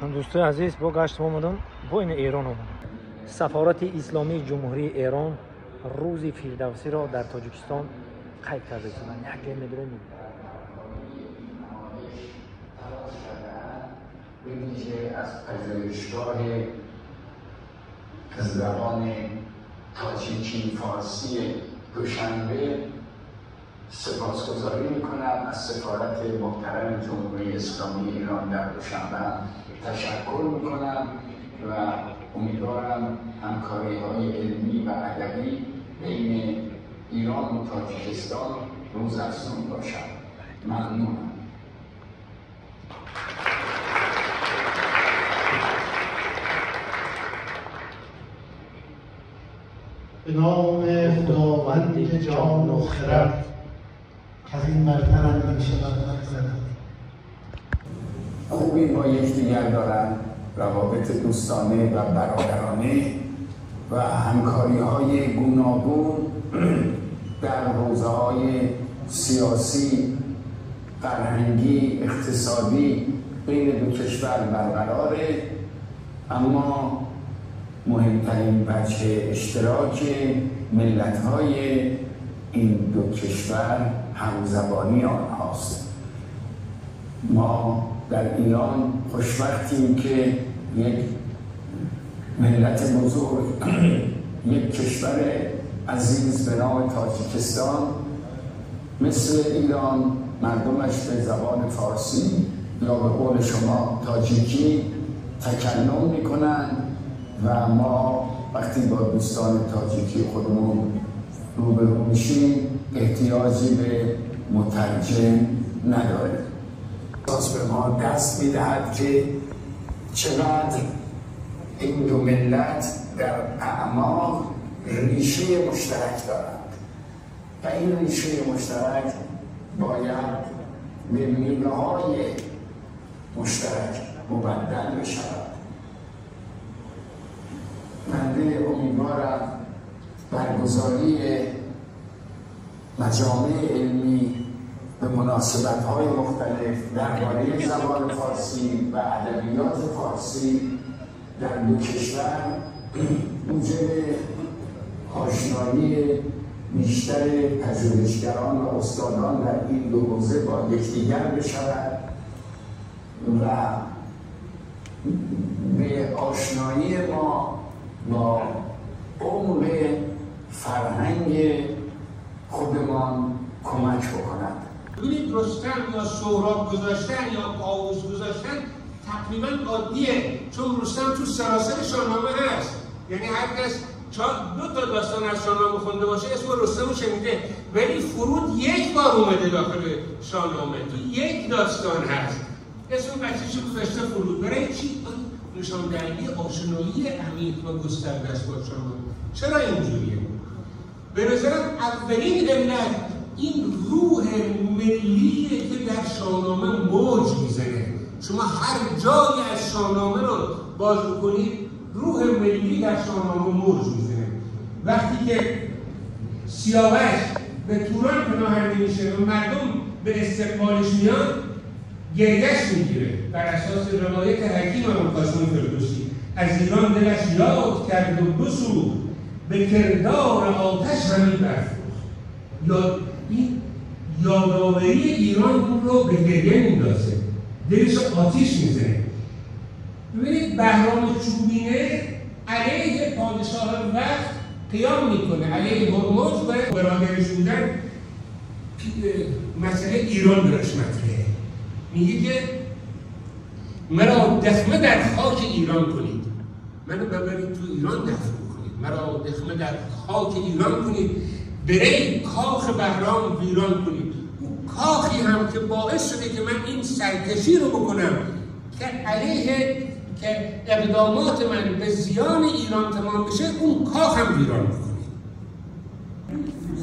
Дӯстои азиз, бо гаштам омадам, бо ин Эрон омадам. Сафорати Исломии Ҷумҳурии Эрон рӯзи Фирдавсиро дар Тоҷикистон қайд карда истоданд. Як ҷой медорем. به ویژه از پژوهشگاه زبان تاجیکی فارسی دوشنبه سپاسگزاری میکنم. از سفارت محترم جمهوری اسلامی ایران در دوشنبه تشکر میکنم و امیدوارم همکاری‌های علمی و ادبی بین ایران و تاجیکستان روزافزون باشد. ممنونم. به نام خداوند جان و خرد، از این برتر اندیشه بر نگذرد. خوبی با یکدیگر دارند، روابط دوستانه و برادرانه و همکاری‌های گوناگون در حوزه‌های سیاسی، فرهنگی، اقتصادی بین دو کشور برقراره، اما مهمترین وجه اشتراک ملت‌های این دو کشور همزبانی آنهاست. ما در ایران خوشبختیم که یک ملت بزرگ، یک کشور عزیز به نام تاجیکستان مثل ایران مردمش به زبان فارسی یا به قول شما تاجیکی تکلم میکنن و ما وقتی با دوستان تاجیکی خودمون روبرو میشیم احتیاجی به مترجم نداریم. به ما دست میدهد که چقدر این دو ملت در اعماق ریشه مشترک دارند و این ریشه مشترک باید به میوه‌های مشترک مبدل بشود. بنده امیدوارم برگزاری مجامع علمی به مناسبت‌های مختلف درباره زبان فارسی و ادبیات فارسی در دو کشور موجب آشنایی بیشتر پژوهشگران و استادان در این دو حوزه با یکدیگر بشود و به آشنایی ما با عمق فرهنگ خودمان کمک بکند. ببینید رستم یا سهراب گذاشتن یا کاووس گذاشتن تقریبا عادیه، چون رستم تو سراسر شاهنامه هست. یعنی هر کس دو تا داستان از شاهنامه خونده باشه اسم رستم رو شنیده، ولی فرود یک بار اومده داخل شاهنامه، تو یک داستان هست اسم بچه‌شو گذاشته فرود. برای چی؟ نشان دهنده آشنایی عمیق و گسترده است با شاهنامه. چرا اینجوریه؟ به نظرم اولین علت این روح ملیه که در شاهنامه موج میزنه. شما هر جایی از شاهنامه رو باز بکنید روح ملی در شاهنامه موج میزنه. وقتی که سیاوش به توران پناهنده میشه و مردم به استقبالش میان گریه‌اش میگیره. بر اساس روایت حکیم ابوالقاسم فردوسی از ایران دلش یاد کرد و بسوخت، به کردار آتش همی برفروخت. این یادآوری ایران رو به گریه میندازه، دلش آتیش میزنه. ببینید بهرام چوبینه علیه پادشاه وقت قیام میکنه، علیه هرمز و برادرش بودن مسئله ایران براش مطرحه. میگه که مرا دخمه در خاک ایران کنید، منو ببرید تو ایران دفن کنید، مرا دخمه در خاک ایران کنید، بری کاخ بهرام ویران کنید. اون کاخی هم که باعث شده که من این سرکشی رو بکنم که علیه که اقدامات من به زیان ایران تمام بشه، اون کاخ هم ویران بکنید.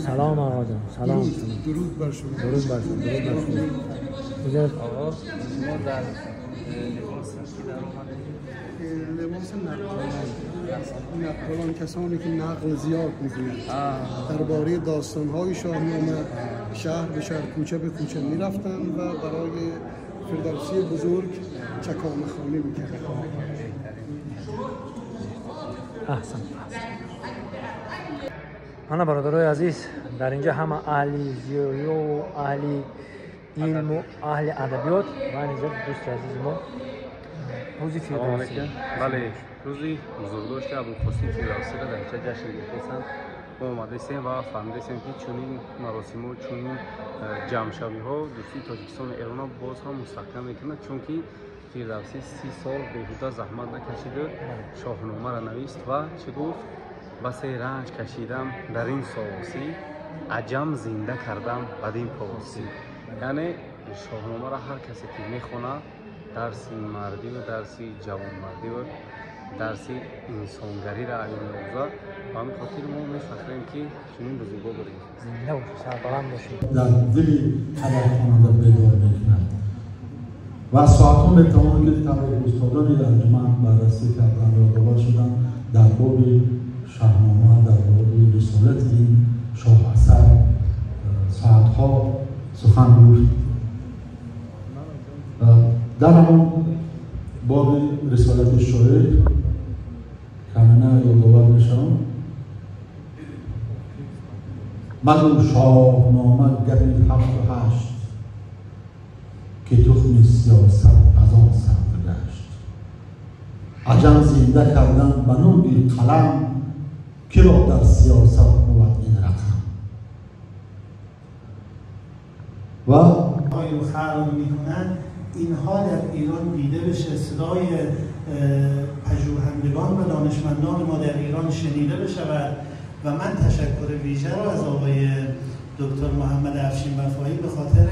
سلام آقا جان. سلام. درود بر شما. درود بر شما. درود بر شما. آقا شما در لباس که در اومده لباس نقالان، نقالان کسانی که نقل زیاد می‌کنند درباره داستان‌های شاهنامه شهر به شهر، کوچه به کوچه می‌رفتند و برای فردوسی بزرگ چکامه خانی میکرد. Аҳсан. Ана, бародарои азиз, дар инҷа ҳама аҳли зиёёву аҳли илму аҳли адабиёт ва инҷа дӯсти азизи мо, рӯзи Фирдавсӣ. Бале, рӯзи бузургдошти Абулқосим Фирдавсиро дар инҷа ҷашн гирифтесанд. Мо омадаистем ва фаҳмидаистем, ки чунин маросиму чунин ҷамъшавиҳо дӯстии Тоҷикистону Эронро боз ҳам мустаҳкам мекунад, чунки Фирдавсӣ 30 сол беҳуда заҳмат накашиду Шоҳномаро навист ва чӣ гуфт? Басе ранҷ кашидам дар ин сосӣ, аҷам зинда кардам бадин посӣ. Яъне Шоҳномаро ҳар касе ки мехонад, дарси мардиву дарси ҷавонмардиву дарси инсонгариро аюн меомӯзад. Ба ҳамин хотир мо мефахрем, ки чунин бузургҳо дорем. Зинда бошед, сарбаланд бошед. Дар дили ҳар бедор мекунад ва соатҳо метавонад, ки тавре устодони анҷуман баррасӣ карданд, ёдовар шуданд, дар боби Шаҳнома, дар боби рисолати ин шоҳасар соатҳо сухан гуфт. Дар ҳамон боби рисолати шоир камина ёдовар мешавам: «Магӯ Шоҳнома гапи ҳафту ҳашт, ки тухми сиёсат аз он сабр гашт. Аҷам зинда кардан ба нури қалам, киро дар сиёсат бувад ин рақам?» Ва خلق میکنن، اینها در ایران دیده بشه، صدای پژوهندگان و دانشمندان ما در ایران شنیده بشود. و من تشکر ویژه رو از آقای دکتر محمد افشین وفایی به خاطر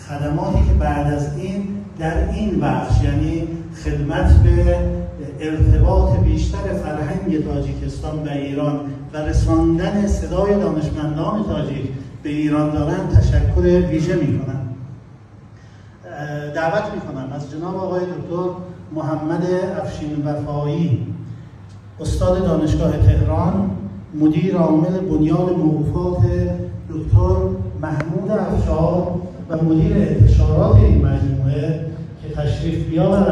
خدماتی که بعد از این در این بخش، یعنی خدمت به ارتباط بیشتر فرهنگ تاجیکستان به ایران و رساندن صدای دانشمندان تاجیک به ایران دارن، تشکر ویژه میکنم. دعوت میکنم از جناب آقای دکتر محمد افشین وفایی، استاد دانشگاه تهران، مدیر عامل بنیاد موقوفات دکتر محمود افشار و مدیر انتشارات این مجموعه که تشریف بیاورند.